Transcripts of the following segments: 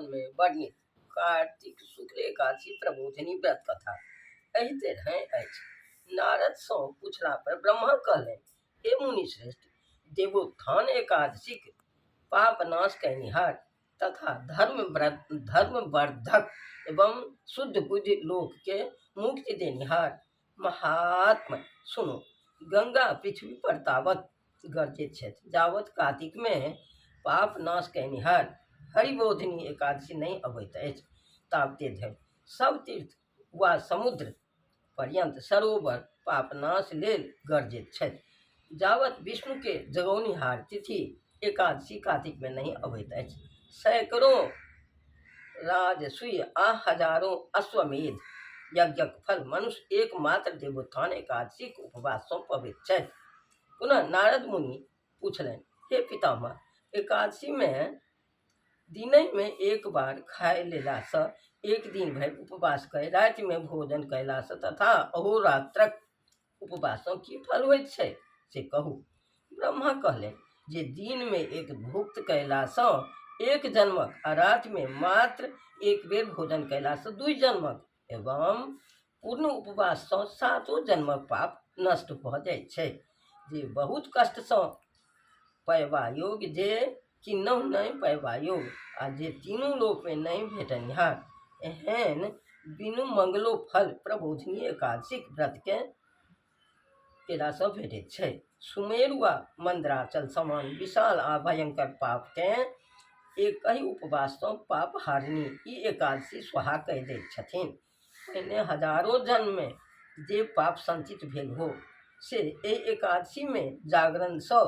पुराणमे वर्णित कार्तिक शुक्ल एकादशी प्रबोधिनी व्रत कथा एहि तरहेँ अछि। नारदसँ पुछला पर ब्रह्मा कहलनि, हे मुनिश्रेष्ठ, देवोत्थान एकादशीक पाप नाश कयनिहार तथा धर्मवर्धक एवं शुद्ध बुद्धि लोककेँ मुक्ति देनिहार महात्म सुनू। गंगा पृथ्वी पर तावत गरजैत छथि जावत कार्तिकमे पाप नाश कयनिहार हरिबोधिनी एकादशी नहि अबैत अछि तावते धरि सब तीर्थ वा समुद्र पर्यन्त सरोवर पापनाश लेल गरजैत छथि जावत विष्णुके जगौनिहार तिथि एकादशी कार्तिकमे नहि अबैत अछि। सैकड़ों राजसूय आ हजारों अश्वमेध यज्ञक फल मनुष्य एकमात्र देवोत्थान एकादशीक उपवाससँ पबैत छथि। पुनः नारद मुनि पुछलनि, हे पितामह, एकादशीमे दिनहिमे एक बार खाय लेलासँ एक दिन भरि उपवास कय रातिमे भोजन कयलासँ तथा अहोरात्रक उपवाससँ की फल होइत छै से कहू। ब्रह्मा कहलनि जे दिनमे एक भुक्त कयलासँ एक जन्मक आ रातिमे मात्र एक बेर भोजन कयलासँ दुइ जन्मक एवं पूर्ण उपवाससँ सातो जन्मक पाप नष्ट भऽ जाइ छै। जे बहुत कष्टसँ पयबा योग्य, जे किन्नहु नहि पयबा योग्य आ जे तीनू लोकमे नहि भेटनिहार, एहन बिनु मंगलो फल प्रबोधिनी एकादशीक व्रतकेँ केलासँ भेटैत छै। सुमेरु आ मन्द्राचल समान विशाल आ भयंकर पापकेँ एकहि उपवाससँ पापहारिणी ई एकादशी स्वाहा कहि दैत छथिन। पहिने हजारो जन्ममे जे पाप संचित भेल हो से एहि एकादशीमे जागरणसँ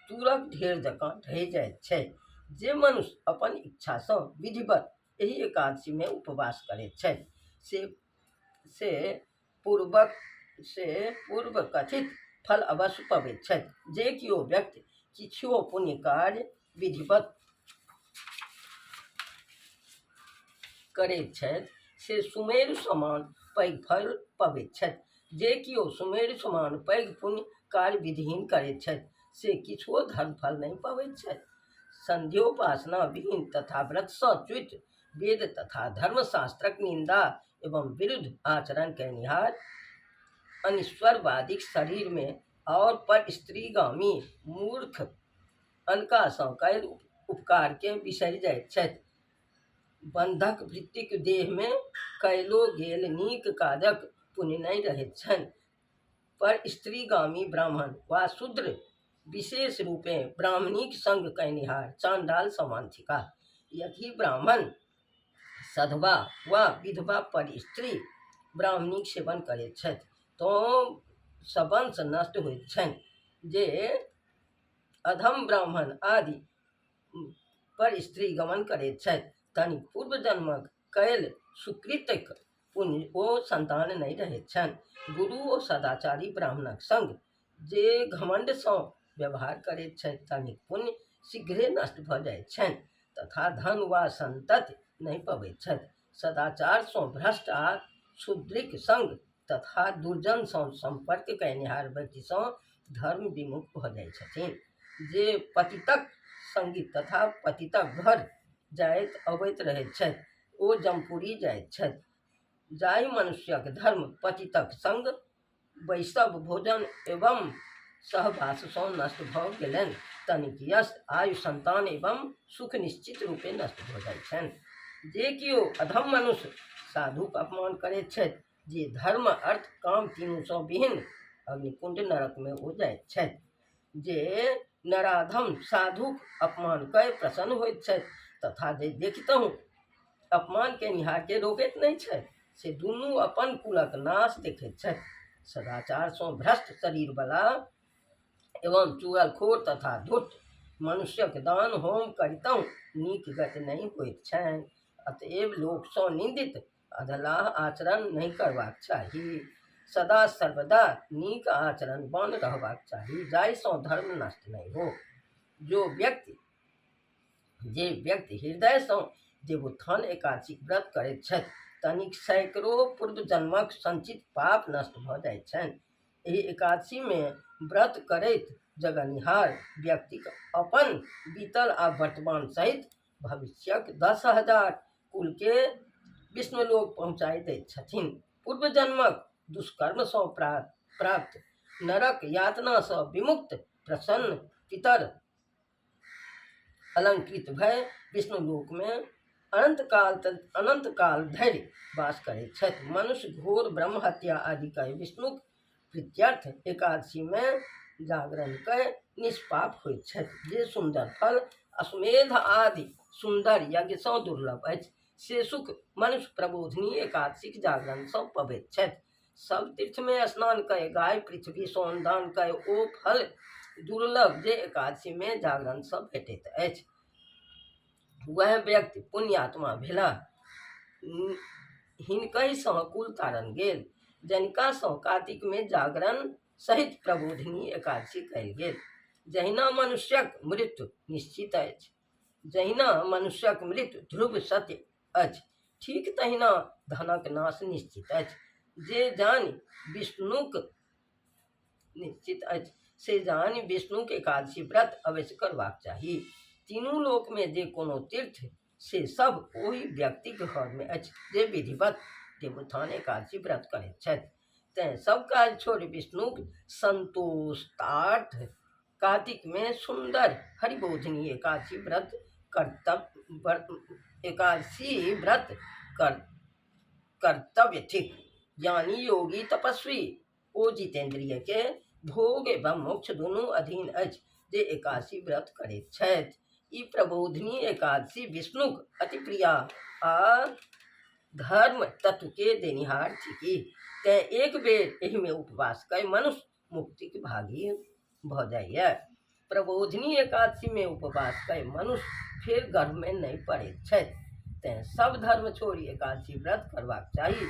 तूरक ढेर जकाँ ढहि जाइत छै। जे मनुष्य अपन इच्छासँ विधिवत एहि एकादशीमे उपवास करैत छथि से से पूर्वक से पूर्व कथित फल अवश्य पबैत छथि। जे केओ व्यक्ति किछुओ पुण्य कार्य विधिवत करैत छथि से सुमेरु समान पैघ फल पबैत छथि। जे केओ सुमेरु समान पैघ पुण्य कार्य विधिहीन करैत छथि से किछुओ धर्म फल नहि पबैत छथि। संध्योपासना विहीन तथा व्रतसँ च्युत वेद तथा धर्मशास्त्रक निन्दा एवं विरुद्ध आचरण कयनिहार अनीश्वरवादीक शरीरमे आओर पर स्त्रीगामी मूर्ख अनकासँ कयल उपकारकेँ बिसरि जाइत छथि। बन्धक वृत्तिक देहमे कयलो गेल नीक काजक पुण्य नहि रहैत छनि। पर स्त्रीगामी ब्राह्मण वा शूद्र विशेष रूपेँ ब्राह्मणीक संग कयनिहार चाण्डाल समान थिकाह। यदि ब्राह्मण सधवा वा विधवा पर स्त्री ब्राह्मणीक सेवन करैत छथि तँ सवंश नष्ट होइत छनि। जे अधम ब्राह्मण आदि पर स्त्री गमन करैत छथि तनिक पूर्व जन्मक कयल सुकृतक पुण्य ओ सन्तान नहि रहैत छनि। गुरु ओ सदाचारी ब्राह्मणक संग जे घमण्डसँ व्यवहार करैत छथि तनिक पुण्य शीघ्रे नष्ट भऽ जाइत छनि तथा धन वा सन्तति नहि पबैत छथि। सदाचारसँ भ्रष्ट आ शूद्रिक संग तथा दुर्जनसँ सम्पर्क कयनिहार व्यक्तिसँ धर्म विमुख भऽ जाइ छथिन। जे पतितक संगी तथा पतितक घर जाइत अबैत रहैत छथि ओ जमपुरी जाइत छथि। जाहि मनुष्यक धर्म पतितक संग बैसब, भोजन एवं सहवाससँ नष्ट भऽ गेलनि तनिक यश, आयु, सन्तान एवं सुख निश्चित रूपेँ नष्ट भऽ जाइत छनि। जे केओ अधम मनुष्य साधुक अपमान करैत छथि, जे धर्म, अर्थ, काम तीनूसँ विहीन अग्निकुण्ड नरकमे ओ जाइत छथि। जे नराधम साधुक अपमान कय प्रसन्न होइत छथि तथा जे देखितहुँ अपमान केनिहारकेँ रोकैत नहि छथि से दुनू अपन कुलक नाश देखैत छथि। सदाचारसँ भ्रष्ट शरीरवला एवं चुगलखोर तथा धूर्त मनुष्यक दान होम करितहुँ नीक गति नहि होइत छनि। अतएव लोकसँ निन्दित अधलाह आचरण नहि करबाक चाही। सदा सर्वदा नीक आचरणवान रहबाक चाही जाहिसँ धर्म नष्ट नहि हो। जो व्यक्ति जे व्यक्ति हृदयसँ देवोत्थान एकादशीक व्रत करैत छथि तनिक सैकड़ो पूर्व जन्मक संचित पाप नष्ट भऽ जाइत छनि। एहि एकादशीमे व्रत करैत जगनिहार व्यक्तिक अपन बीतल आ वर्तमान सहित भविष्यक 10,000 कुलके विष्णुलोक पहुँचाइ दैत छथिन। पूर्व जन्मक दुष्कर्मसँ प्राप्त नरक यातनासँ विमुक्त प्रसन्न पितर अलंकृत भए विष्णुलोकमे अनंत काल धरि वास करैत छथि। मनुष्य घोर ब्रह्म हत्या आदि कय विष्णुक प्रीत्यर्थ एकादशीमे जागरण कय निष्पाप होइत छथि। जे सुन्दर फल अश्वमेध आदि सुन्दर यज्ञसँ दुर्लभ अछि, से सुख मनुष्य प्रबोधिनी एकादशीक जागरणसँ पबैत छथि। सब तीर्थमे स्नान कय गाय पृथ्वी सोन दान कय ओ फल दुर्लभ जे एकादशीमे जागरणसँ भेटैत अछि। वएह व्यक्ति पुण्यात्मा भेलाह। हिनकहिसँ कुल तारण गेल, जनिकासँ कार्तिकमे जागरण सहित प्रबोधिनी एकादशी कयल गेल। जहिना मनुष्यक मृत्यु निश्चित अछि, जहिना मनुष्यक मृत्यु ध्रुव सत्य अछि, ठीक तहिना धनक नाश निश्चित अछि। जे जानि विष्णुक निश्चित अछि, से जानि विष्णुक एकादशी व्रत अवश्य करबाक चाही। तीनू लोकमे जे कोनो तीर्थ, से सब ओहि व्यक्तिक घरमे अछि जे विधिवत देवोत्थान एकादशी व्रत करैत छथि। तेँ सब काज छोड़ि विष्णुक संतोषार्थ कार्तिकमे सुन्दर हरिबोधिनी एकादशी व्रत कर्तव्य एकादशी व्रत कर कर्तव्य थिक। ज्ञानी योगी तपस्वी ओ जितेन्द्रिय के भोग एवं मोक्ष दुनू अधीन अछि जे एकादशी व्रत करैत छथि। ई प्रबोधिनी एकादशी विष्णुक अति प्रिया आ धर्म तत्व के देनिहार थिकी। तेँ एक बेर एहिमे उपवास कय मनुष्य मुक्तिक भागी भऽ जाइए। प्रबोधिनी एकादशीमे उपवास कय मनुष्य फेर गर्भमे नहि पड़ैत छथि। तेँ सब धर्म छोड़ि एकादशी व्रत करबाक चाही।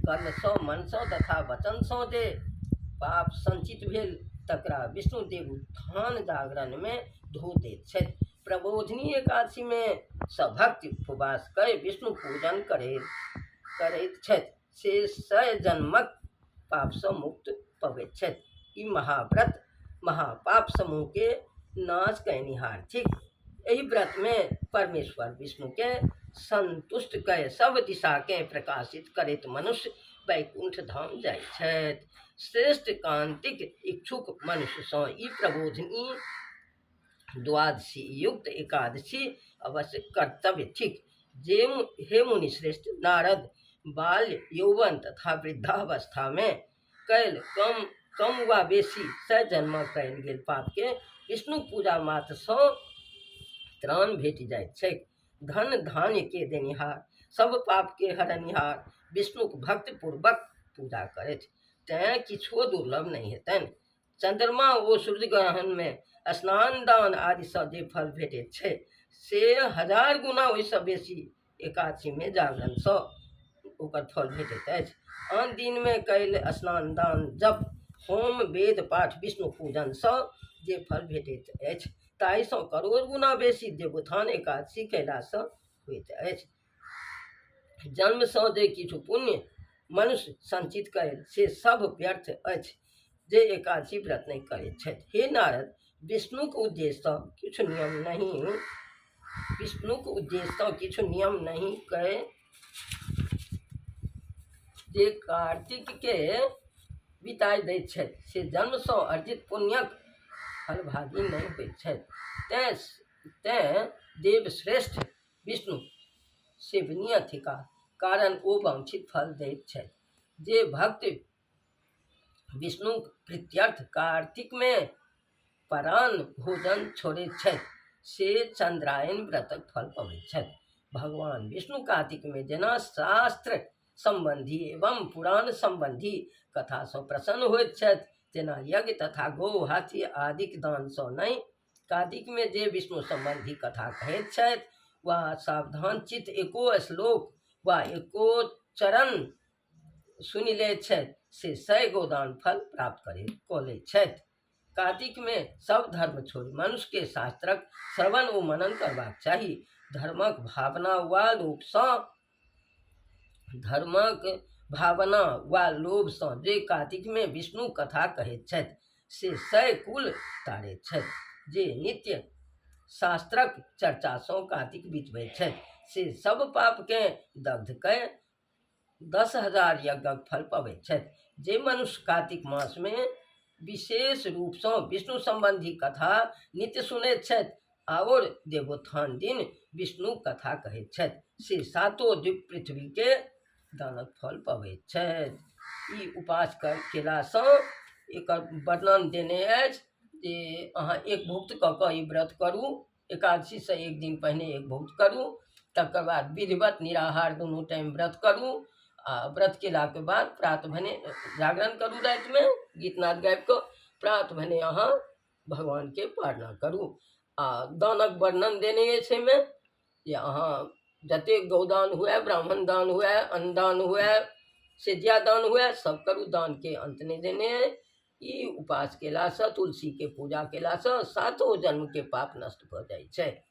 कर्मसँ, मनसँ तथा वचनसँ जे पाप संचित भेल तकरा विष्णु देवोत्थान जागरणमे धो दैत छथि। प्रबोधिनी एकादशीमे सभक्ति उपवास कय विष्णु पूजन करैत छथि, से सय जन्मक पापसँ मुक्त पबैत छथि। ई महाव्रत महापाप समूहके नाश कयनिहार थिक। एहि व्रतमे परमेश्वर विष्णुकेँ संतुष्ट कय सब दिशाकेँ प्रकाशित करैत मनुष्य वैकुण्ठ धाम जाइत छथि। श्रेष्ठ कान्तिक इच्छुक मनुष्यसँ ई प्रबोधिनी द्वादशी युक्त एकादशी अवश्य कर्तव्य थिक। जे हे मुनिश्रेष्ठ नारद, बाल्य, यौवन तथा वृद्धावस्था में कयल कम कम वा बेसी से जन्म कयल गेल पापके विष्णु पूजा मात्रसँ त्राण भेटि जाइत छैक। धन धान्य के देनिहार, सब पाप के हरनिहार विष्णुक भक्ति पूर्वक पूजा करथि तेँ किछुओ दुर्लभ नहि हेतनि। चन्द्रमा ओ सूर्य ग्रहणमे स्नान दान आदिसँ जे फल भेटैत छै से हजार गुना ओहिसँ बेसी एकादशीमे जागरणसँ ओकर फल भेटैत अछि। आन दिनमे कयल स्नान दान जप होम वेद पाठ विष्णु पूजनसँ जे फल भेटैत अछि ताहिसँ करोड़ गुना बेसी देवोत्थान एकादशी कयलासँ होइत अछि। जन्मसँ जे किछु पुण्य मनुष्य संचित कयल से सब व्यर्थ अछि जे एकादशी व्रत नहि करैत छथि। हे नारद, विष्णुक उद्देश्यसँ किछु नियम नहि विष्णुक उद्देश्यसँ किछु नियम नहि कय जे कार्तिकके बिताय दैत छथि से जन्मसँ अर्जित पुण्यक फलभागी नहि होइत छथि। तेँ देवश्रेष्ठ विष्णु सेवनीय थिकाह, कारण ओ वांछित फल दैत छथि। जे भक्त विष्णुक प्रीत्यर्थ कार्तिकमे परान भोजन छोड़ैत छथि से चन्द्रायण व्रतक फल पबैत छथि। भगवान विष्णु कार्तिकमे जेना शास्त्र सम्बन्धी एवं पुराण सम्बन्धी कथासँ प्रसन्न होइत छथि तेना यज्ञ तथा गौ हाथी आदिक दानसँ नहि। कार्तिकमे जे विष्णु सम्बन्धी कथा कहैत छथि वा सावधान चित्त एको श्लोक वा एको चरण सुनि लैत छथि से सय गोदान फल प्राप्त कऽ लैत छथि। कार्तिकमे सब धर्म छोड़ि मनुष्यके शास्त्रक श्रवण ओ मनन करबाक चाही। धर्मक भावना वा रूपसँ धर्मक भावना वा लोभसँ जे कार्तिकमे विष्णु कथा कहैत छथि से सय कुल तारैत छथि। जे नित्य शास्त्रक चर्चासँ कार्तिक बितबैत छथि से सब पापकेँ दग्ध कय 10,000 यज्ञक फल पबैत छथि। जे मनुष्य कार्तिक मासमे विशेष रूपसँ विष्णु सम्बन्धी कथा नित्य सुनैत छथि आओर देवोत्थान दिन विष्णु कथा कहैत छथि से सातो द्वीप पृथ्वीके दानक फल पबैत छथि। ई उपास केलासँ एकर वर्णन देने अछि जे अहाँ एक भुक्त कऽ कऽ ई व्रत करू। एकादशीसँ एक दिन पहिने एक भुक्त करू, तकर बाद विधिवत निराहार दुनू टाइम व्रत करू आ व्रत केलाके बाद प्रात भने जागरण करू, रातिमे गीतनाद गाबि कऽ प्रात भने अहाँ भगवानके पारणा करू। आ दानक वर्णन देने अछि एहिमे जे अहाँ जतेक गौदान हुए, ब्राह्मण दान हुए, अन्नदान हुए, सेज्या दान हुए, सब करू, दानके अन्त नहि देने अइ। ई उपास केलासँ, तुलसीके पूजा केलासँ सातो जन्मके पाप नष्ट भऽ जाइ छै।